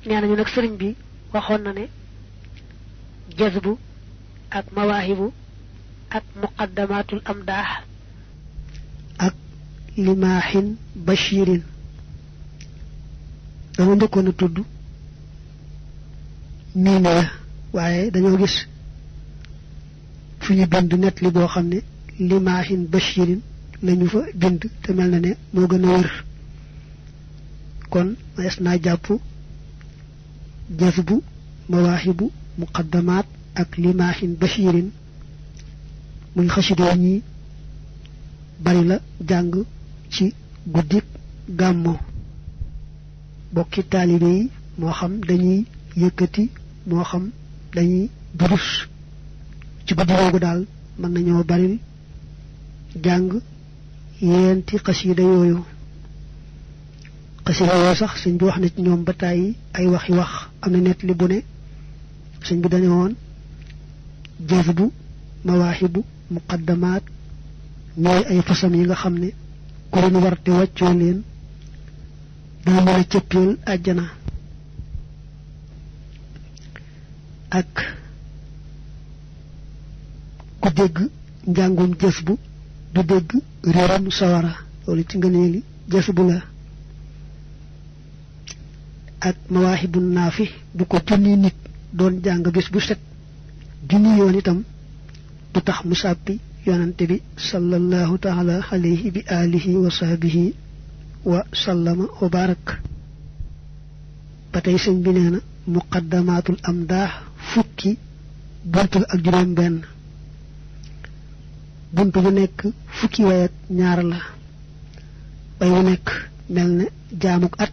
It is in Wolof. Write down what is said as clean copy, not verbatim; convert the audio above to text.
neena ñu nak sëriñ bi waxon na ne jazbu ak mawaahibu ak muqaddamatul amdah ak limahin bashirin dama ndëkkoon a tudd miine waaye dañoo gis fu ñu bind net li boo xam ne limahin bashirin lañu fa bind te mel na ne moo gën a wër kon maes naa jàpp jazbu mawaahibu muqaddamaat ak limahin bashirin muy xasidoo ñi bari la jàng ci guddik gàmmo bokki taalibe yi moo xam dañuy yëkkati moo xam dañuy durus ci guddi googu daal mën nañoo bari jàng yeenti xasida yooyu xasida yoo sax sëñ bi wax na ci ñoom ba tàyyi ay waxi wax am na net li bu ne sëñ bi dañu woon jazbu mawaahibu muqaddamaat ñooy ay fasam yi nga xam ne ku leen war te wàccoo leen doo mën a cëppeel àjjana ak ku dégg njàngum jazbu du dégg réeram sawara loolu ci ngëneeli jazbu la ak mawaahibu naafi bu ko junni nit doon jàng bés bu set junni yoon itam du tax mu sàppi yonante bi sallallahu taala alayhi bi alihi wa sahbihi wa sallama wa barak batay sëñ bi neena muqaddamatul amdah fukki buntu ak juroom ben buntu bu nek fukki way ak ñaar la bay wu nek melne jaamuk at